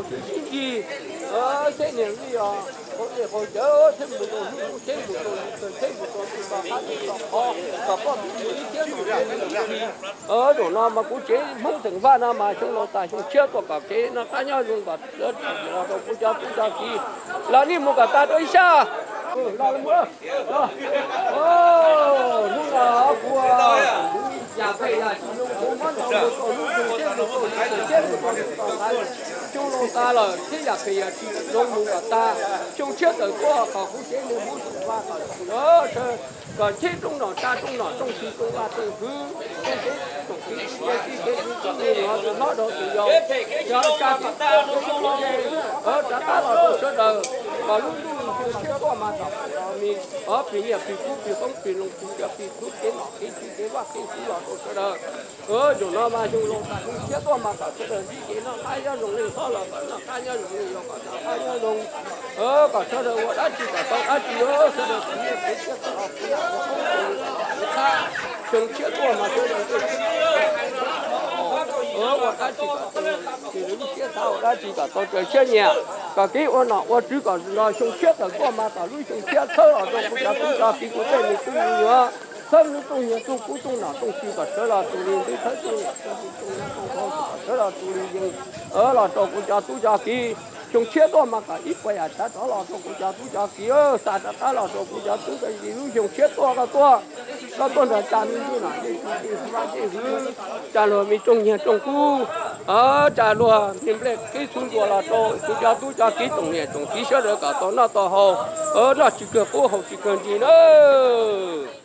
tau sib sib ntsig, thiab niag li os, qhov li qhov cawv thiab mus rau hnub thiab mus rau hnub thiab mus rau tus tom qab tus tom qhov, kom koj mus ib thiab mus rau hnub. Zaum no mas kuv tsev Hmoob Xeem Vaj no mas xyoo laus tas xyoo tshiab tuaj kom kev noj qab nyob zoo kom los rau kuv cov tub cov kiv, los nej mus kom tas rau ib sab. Hnub no kuv yam phem yam tsis zoo kuv muab nrog mus rau hnub zoo thiab mus rau hnub thiab mus rau hnub tom qab. Xyoo laus tas lawm thiab yam phem yam tsis zoo mus kom tas, xyoo tshiab tawm tuaj kom kuv tsev neeg Hmoob Xeem Vaj kom sawv, kom ntsib rooj nom tsa rooj nom rooj txi rooj vaj rooj hwv, rooj teb rooj tij kev txi kev txi kev txi no tus hlob rau tus yau, cov tsa tib tug rov qab los rau sawv daws, kom lub ntuj xyoo tshiab tuaj mas kom pom mis, plig nyiaj plig kub plig qoob plig loo plig tsiaj plig txhu kev nom kev txi kev vaj kev hwv los rau sawv daws. Zaum no mas xyoo laus tas xyoo tshiab tuaj mas kom sawv daws ntsib kev noj qab nyob zoo li hlob los kom noj qab nyob zoo li yau kom noj qab nyob zoo, kom sawv daws ua dab tsi kom tau dab tsi, sawv daws txom nyem kev tsiaj txom los kev qoob kev loo los kev thab. Xyoo tshiab tuaj mas sawv daws ua dab tsi kom tau, lub siab xav ua dab tsi kom tau raws siab nyiam, kom kev ua nom ua tswv kom nrog xyoo tshiab tawm tuaj mas kom lub xyoo tshiab txhawb los rau kuv cov tub cov kiv kuv tej me tub me nyuam, txhawb lub rooj nyuag rooj kub rooj nom rooj txi kom sawv los tus li ntub, txhawb rooj nyuag rooj kub rooj nom rooj txi kom sawv los tus li yeej los rau kuv cov tub cov kiv. Xyoo tshiab tuaj mas kom ib puas yam tsav rov los rau kuv cov tub cov kiv, xa rov qab los rau kuv cov tub cov kiv lub xyoo tshiab tuaj koj tuaj, koj tuaj nrog cov me ntxhais no ncej txi ncej vaj ncej hwv, cov luag me rooj nyiag rooj kub, Tsa luag nplej kib txhub ntua los rau kuv cov tub cov kiv tsoom niam tsoom txiv sawv daws kom tau noj tau haus, noj tsis kawg qub haus tsis kawg nti nawb.